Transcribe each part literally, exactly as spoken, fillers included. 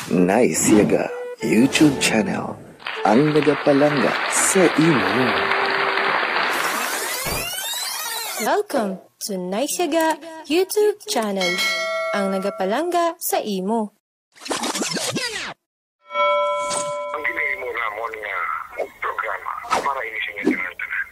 Nice Yaga YouTube channel, ang nagapalangga sa imo. Welcome to Nice Yaga YouTube channel, ang nagapalangga sa imo. Ang ginahimo namon nga programa para ini sa inyo tanan-tanan.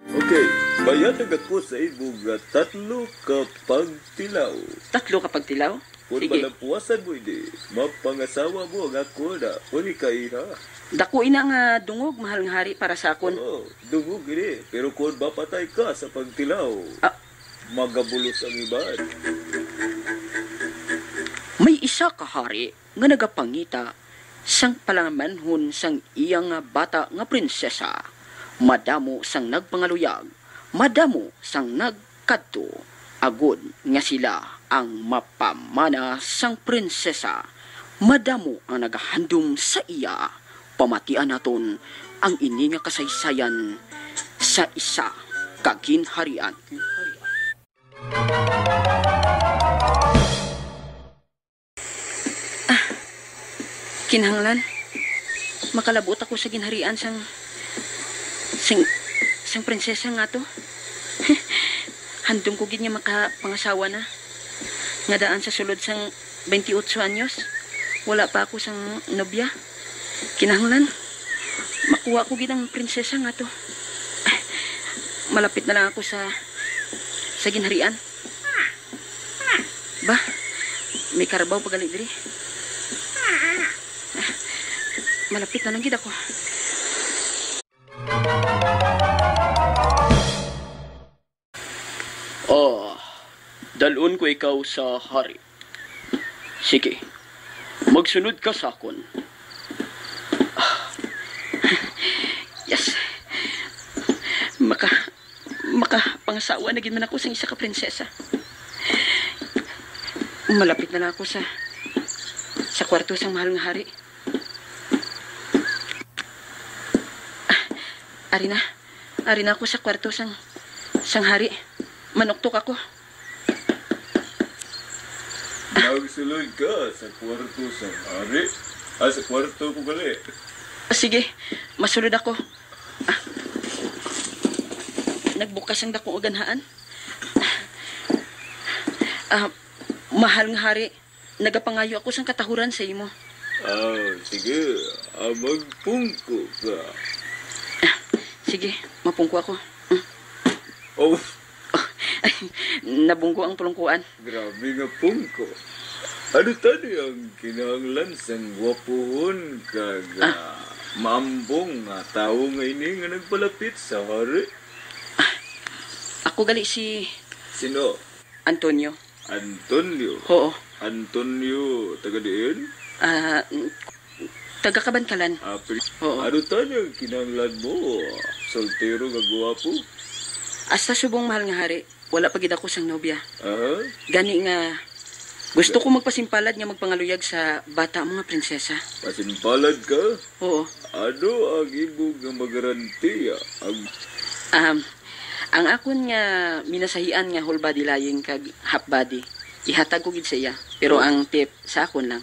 Okay, bayad ang ako sa imo nga tatlo ka pagtilaw. Tatlo ka pagtilaw? Kung Sige. Malapuasan mo ini, mapangasawa mo ang ako na uli ka iha. Dako ina nga dungog, mahal nga hari, para sa akon. Oo, dungog ini, pero kung mapatay ka sa pagtilaw, Ah. Magabulos ang iban. May isa ka hari nga nagapangita sang palamanhon sang iya nga bata nga prinsesa. Madamo sang nagpangaluyag, madamo sang nagkadto, agod nga sila ang mapamana sang prinsesa. Madamo ang nagahandom sa iya. Pamatian naton ang ini nga kasaysayan sa isa ka ginharian. Ah, kinahanglan makalabot ako sa ginharian sang, sang, sang prinsesa nga to. Handom ko gid nga makapangasawa na. Nga daan sa sulod sang twenty-eight anyos, wala pa ako sang nobya. Kinahanglan makuha ko gid ang prinsesa nga to. Malapit na lang ako sa, sa ginharian. Ba, may karabaw pa gali diri. Malapit na lang gid ako. Oh, dalon ko ikaw sa hari. Sige, magsunod ka sa akon. Yes. Maka, makapangasawa na gid man ako sang isa ka prinsesa. Malapit na lang ako sa, sa kwarto sang mahal nga hari. Ah, ari na. Ari na ako sa kwarto sang, sang hari. Manuktok ako. Magsulod ka sa kwarto sang hari. Ah, sa kwarto ko gali. Ah, sige, masulod ako. Ah. Nagbukas ang dakong uganhaan. Ah, mahal nga hari, nagapangayo ako sang katahuran sa imo. Ah, sige. Ah, magpungko ka. Ah, sige, mapungko ako. Mm. Oh. Oh, nabungko ang pulungkuan. Grabe nga pungko. Ano tani ang kinahanglan sang gwapuhon kag, Ah. ah, maambong nga tawo nga ini nga nagpalapit sa hari? Ah, ako gali si Sino? Antonio. Antonio? Oo. Antonio, taga diin? Ah, taga Kabankalan. Ah, pri-, Oo. Ano tani ang kinahanglan mo? Soltero nga guwapo? Hasta subong, mahal nga hari, wala pa gid ako sang nobya. Aha. Gani nga, gusto ko magpasimpalad nga magpangaluyag sa bata mo nga prinsesa. Pasimpalad ka? Oo. Ano ang imo nga magarantiya? Ang Um, ang akon nga minasahian nga whole body lying kag half body, ihatag ko gid sa iya. Pero Oh. ang tip, sa akon lang.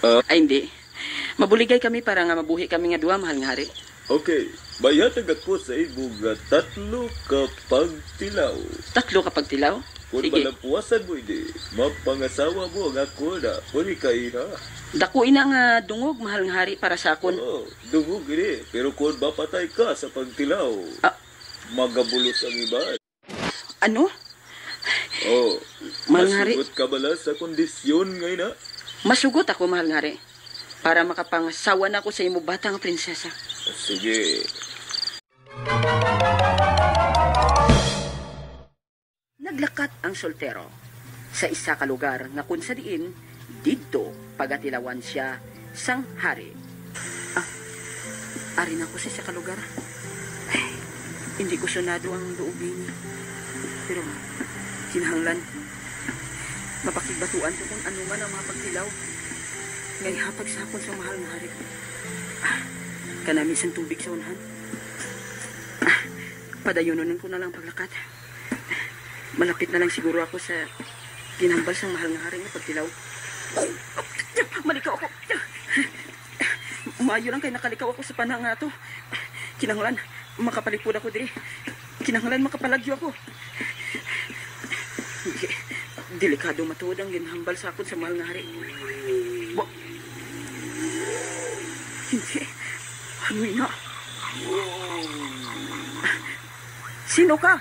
Ah. Ay, hindi. Mabuligay kami para nga mabuhi kami nga duha, mahal nga hari. Okay, bayad ang ako sa imo nga tatlo ka pagtilaw. Tatlo ka pagtilaw? Kung Sige. Malapuasan mo ini, mapangasawa mo ang ako na uli ka iha. Dako ina nga dungog, mahal nga hari, para sa akon. Oo, dungog ini, pero kung mapatay ka sa pagtilaw, Ah. Magabulos ang iban. Ano? Oh, Mahal nga hari. Masugot ka bala sa kondisyon nga ina? Masugot ako, mahal nga hari, para makapangasawa na ako sa imo bata nga prinsesa. Sige. Naglakat ang soltero sa isa ka lugar nga kun sa diin didto pagatilawan sia sang hari. Ah, ari na ko sa isa ka lugar. Ay, hindi ko sunado ang duog ini. Pero kinahanglan mapakigbatuan ko kung ano man ang mga pagtilaw nga ihatag sa akon sa mahal nga hari. Ah, kanami sang tubig sa unhan. Ah, padayunon ko na lang paglakat. Malapit na lang siguro ako sa ginhambal sang mahal nga hari nga pagtilaw. Maayo lang kay nakalikaw ako sa panahon nga ato. Kinahanglan, makapalipod ako diri. Kinahanglan makapalagyo ako. Hindi. Delikado matuod ang ginhambal sa akon sa mahal nga hari. Ba? Hindi. Ano ina? Sino ka?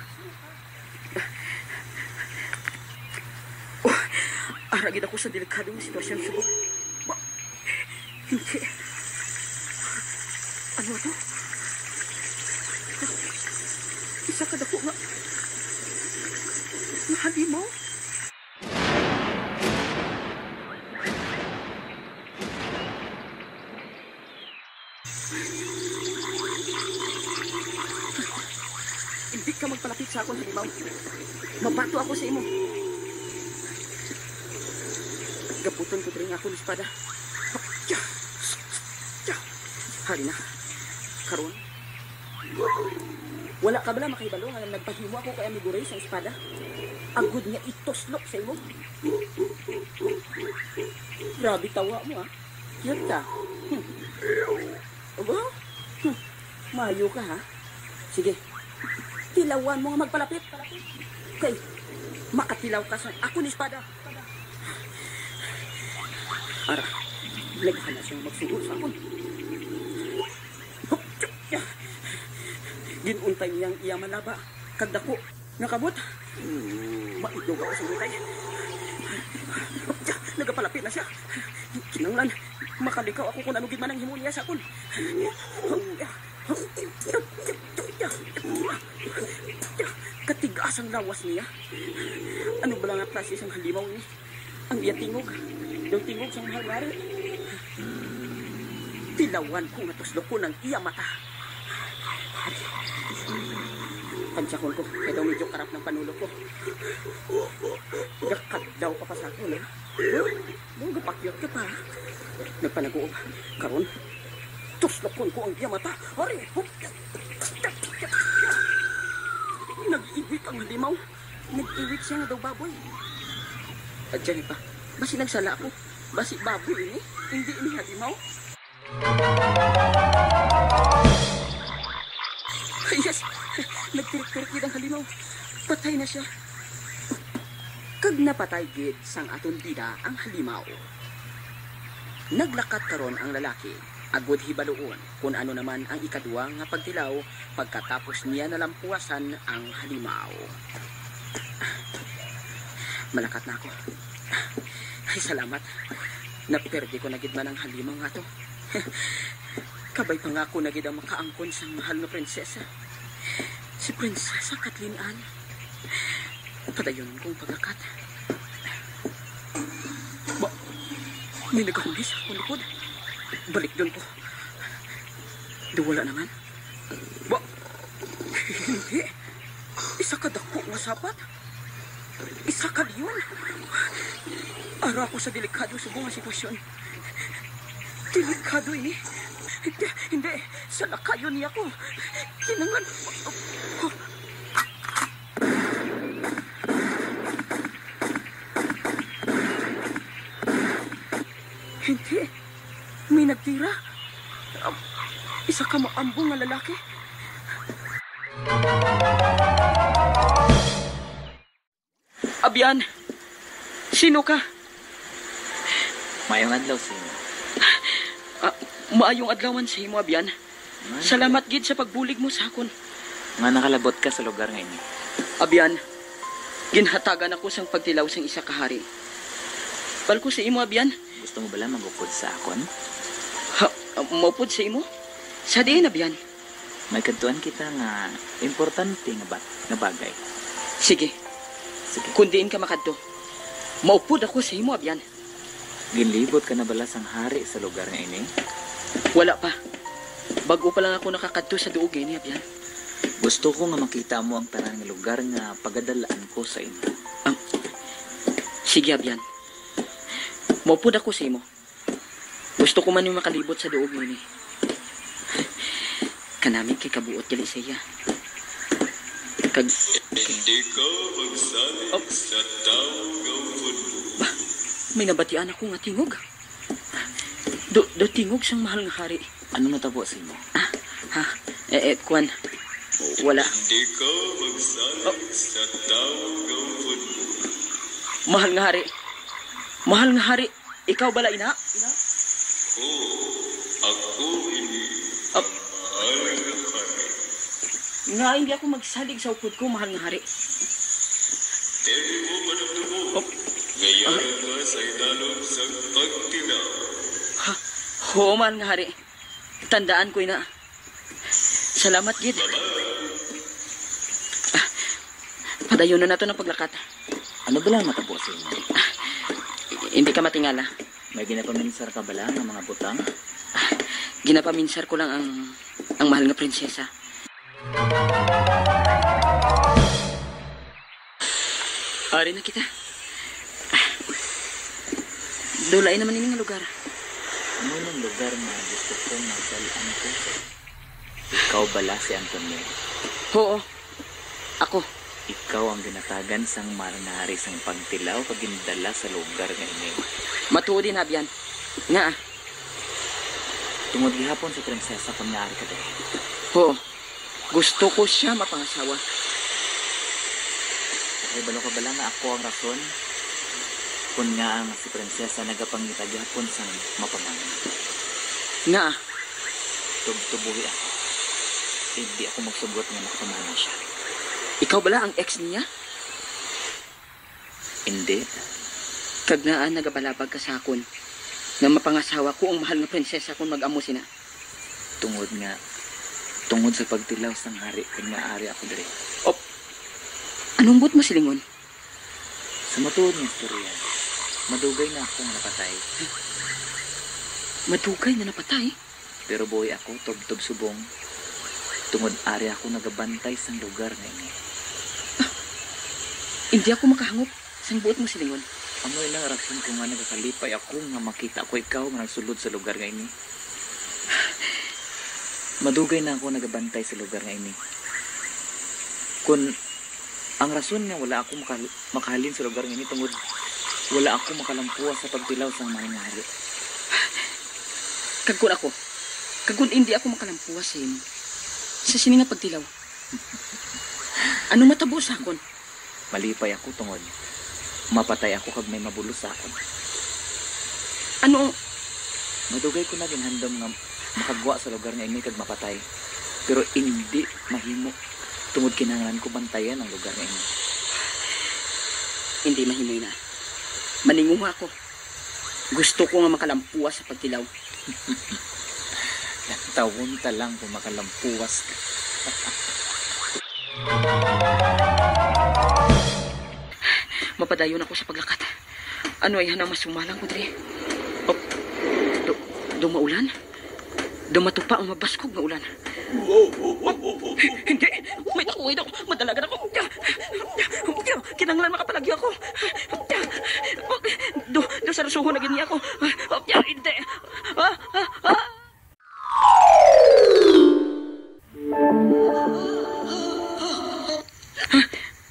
Oh, ara gid ako sa delikado nga sitwasyon subong. Ba? Hindi. Ano to? Isa ka dako nga, nga halimaw? Hindi ka magpalapit sa akon halimaw. Mabato ako sa imo. Gabuton ko diri ang akon espada. Hari na. Karon, wala ka bala makahibalo nga nagpahimo ako kay Amigo Ray sang espada? Agod nga ituslok sa imo. Grabe tawa mo, ah. Cute ka. Hmm. Aba? Hmm. Maayo ka, ha? Sige. Tilawan mo nga magpalapit. Kay makatilaw ka sa akon espada. Ara, naghala siya magsugo sa akon. Gin-untay niya ang iya malaba kag dako nga kabot. Maidog ako sa untay. Nagapalapit na siya. Kinahanglan makalikaw ako kung ano gid man ang himo niya sa akon. Katigas ang lawas niya. Ano bala nga klase sang halimaw ini? Ang iya tingog daw tingog sang mahal nga hari. Tilawan ko nga tuslokon ang iya mata. Tansakon ko, kay daw medyo karap ng panulok ko. Gakadlaw ka pa sa akon, ha? Daw gapakyot ka pa, ha? Nagpanaguob. Karon, tuslokon ko ang iya mata. Hari! Nag-iwit ang halimaw. Nag-iwit siya nga daw baboy. At dyan pa, basi nagsala ako. Basi baboy ini, hindi ini halimaw. Yes! Nagtirik-tirik gid ang halimaw. Patay na siya. Kag napatay gid sang aton bida ang halimaw. Naglakat karon ang lalaki, agud hibaluon kon ano naman ang ikadua nga pagtilaw pagkatapos niya nalampuasan ang halimaw. Malakat na ako. Ay, salamat. Naperdi ko na gid man ang halimaw nga to. Kabay pa nga ako na gid ang makaangkon sang mahal nga prinsesa. Si Prinsesa Kathleen Anne. Padayon kong paglakat. Ba, may nagahuli sa akong likod. Balikdon ko. Daw wala naman. Ba, hindi. Isa ka dako nga sapat. Isa ka leon. Ara ako sa delikado subong nga sitwasyon. Delikado ini. Hindi, hindi. Salakayon niya ako. Kinanglan. Hindi. May nagtira. Ah, isa ka maambong nga lalaki. Abyan, sino ka? Maayong adlaw sa imo. Ah, maayong adlaw man sa imo, Abyan. Salamat gid sa pagbulig mo sa akon. Nga nakalabot ka sa lugar nga ini. Abyan, ginhatagan ako sang pagtilaw sang isa ka hari. Balko sa imo, Abyan. Gusto mo bala mag-upod sa akon? Ha, maupod sa imo? Sa diin, Abyan? May kadtuan kita nga importante nga ba-, nga bagay. Sige. Sige. Kung diin ka makadto, maupod ako sa imo, Abyan. Ginlibot ka na bala sang hari sa lugar nga ini? Wala pa. Bag-o pa lang ako nakakadto sa duog nga ini, Abyan. Gusto ko nga makita mo ang tanan nga lugar nga pagadalaan ko sa imo. Ah, sige, Abyan. Maupod ako sa imo. Gusto ko man yung makalibot sa duog nga ini. Kanami kay kabuot gali sa iya. Kag Hindi ka magsalig Oh. sa tawo nga upod mo. Ba, may nabatian ako nga tingog. Do, do tingog sang mahal nga hari. Ano natabo sa imo? Ah, ha? Eh, eh, kwan. Wala. Hindi ka magsalig sa tawo nga upod mo. Mahal nga hari. Mahal nga hari. Ikaw bala ina? Ina? Oo, ako ini ang mahal nga hari. Nga hindi ako magsalig sa upod ko, mahal nga hari. Dili mo panagtuo. Oh. Nga yara ka sa idalom sang pagtilaw. Ha? Oo, mahal nga hari. Tandaan ko ina. Salamat gid. Bye-bye. Ah, padayon na nato ang paglakat. Ano bala ang matabo sa imo? Hindi ka matingala. May ginapaminsar ka bala nga mga butang? Ginapaminsar ko lang ang, ang mahal nga prinsesa. Ari na kita. Dulay naman ini nga lugar. Ano nang lugar nga gusto kong magdal-an ko? Ikaw bala si Antonio? Oo. Ako. Ikaw ang ginatagan sang mahal nga hari sang pagtilaw kag gindala sa lugar nga ini. Matuod ini, Abyan. Nga, ah. Tungod gihapon sa prinsesa kon nga ari ka diri. Oo. Gusto ko siya mapangasawa. Nakahibalo ka bala nga ako ang rason kon ngaa nga si prinsesa nagapangita gihapon sang mapamana? Nga, ah. Tubtob buhi ako. Hindi ako magsugot nga makapamana siya. Ikaw bala ang ex niya? Hindi. Kag ngaa nagabalabag ka sa akon nga mapangasawa ko ang mahal nga prinsesa kon mag-amo sina? Tungod nga, tungod sa pagtilaw sang hari kon nga ari ako diri. Op. Anong buot mo silingon? Sa matuod nga istorya, madugay na ako nga napatay. Madugay na napatay? Pero buhi ako, tubtob subong, tungod ari ako nagabantay sang lugar nga ini. Ah, hindi ako makahangop sang buot mo silingon. Amo ina ang rason ko nga nagakalipay ako nga makita ko ikaw nga nagsulod sa lugar nga ini. Madugay na ako nagabantay sa lugar nga ini. Kun ang rason nga wala ako makal-, makahalin sa lugar nga ini tungod wala ako makalampuas sa pagtilaw sang mahal nga hari. Kag kun ako, kag kun indi ako makalampuas sa imo, sa sini nga pagtilaw, ano matabo sa akon? Malipay ako tungod mapatay ako kag may mabulos sa akon. Ano? Madugay ko na ginhandom nga makagwa sa lugar nga ini kag mapatay, pero indi mahimo tungod kinahanglan ko bantayan ang lugar nga ini. Indi mahimo ina. Maninguha ako. Gusto ko nga makalampuas sa pagtilaw. Lantawon ta lang kung makalampuas ka. Mapadayon ako sa paglakat. Ano ay hanang masumalang ko diri? Oh, do, do maulan? Do matupa ang mabaskog nga ulan? Hindi! May tawo ito! Madalagan ako! Kinanglan makapalagyo ako! Do, do sa rusuhon na gini ako! Hindi! Ah, ah, ah!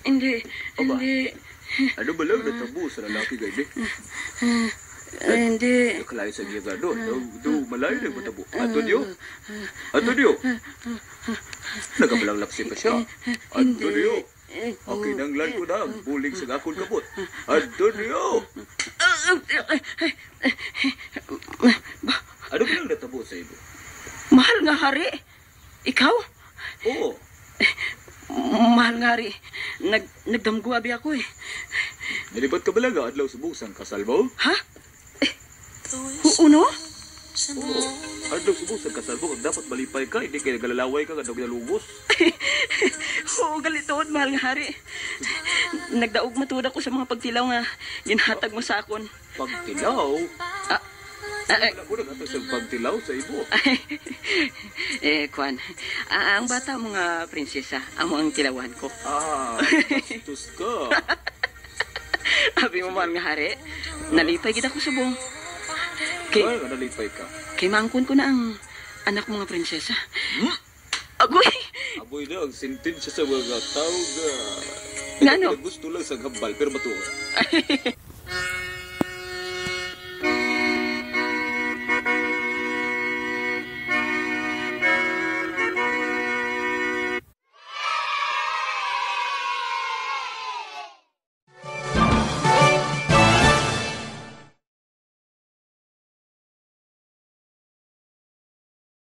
Hindi, Aba. Hindi. Ano ba lang natabo sa lalaki, gaydi? Ah, hindi. Nakalayo sa iya gado. Do, do, malayo na yung matabo. Antonio? Antonio? Nagabalanglaksi pa siya. Hindi. Antonio? Ang kinanglan ko na ang bulig sa akon kabot. Antonio! Ano ba lang natabo sa imo? Mahal nga hari, ikaw? Oo. Mahal nga hari, nag nagdamgo abi ako eh. Nalibat ka bala nga adlaw subong sang kasal mo? Ha? Eh, hu-, uno? Oo. Adlaw subong sang kasal mo, kag dapat malipay ka, hindi kay nagalalaway ka nga daw ginalugos. Oo, gali tuod, mahal nga hari. Nagdaog matuod ako sa mga pagtilaw nga ginhatag mo sa akon. Pagtilaw? Ah, ah, eh. Wala ko naghatag sa pagtilaw sa imo. Eh, kwan. Ah, ang bata mo nga prinsesa, amo ang tilawan ko. Ah, bastos ka. Abi mo, mahal nga hari, nalipay gid ako subong. Kay, Ay, nga nalipay ka. Kay maangkon ko na ang anak mo nga prinsesa. Hmm? Agoy! Aboy na ang sentensya sa mga tao nga Ngano? Gusto lang sa hambal, pero matuod.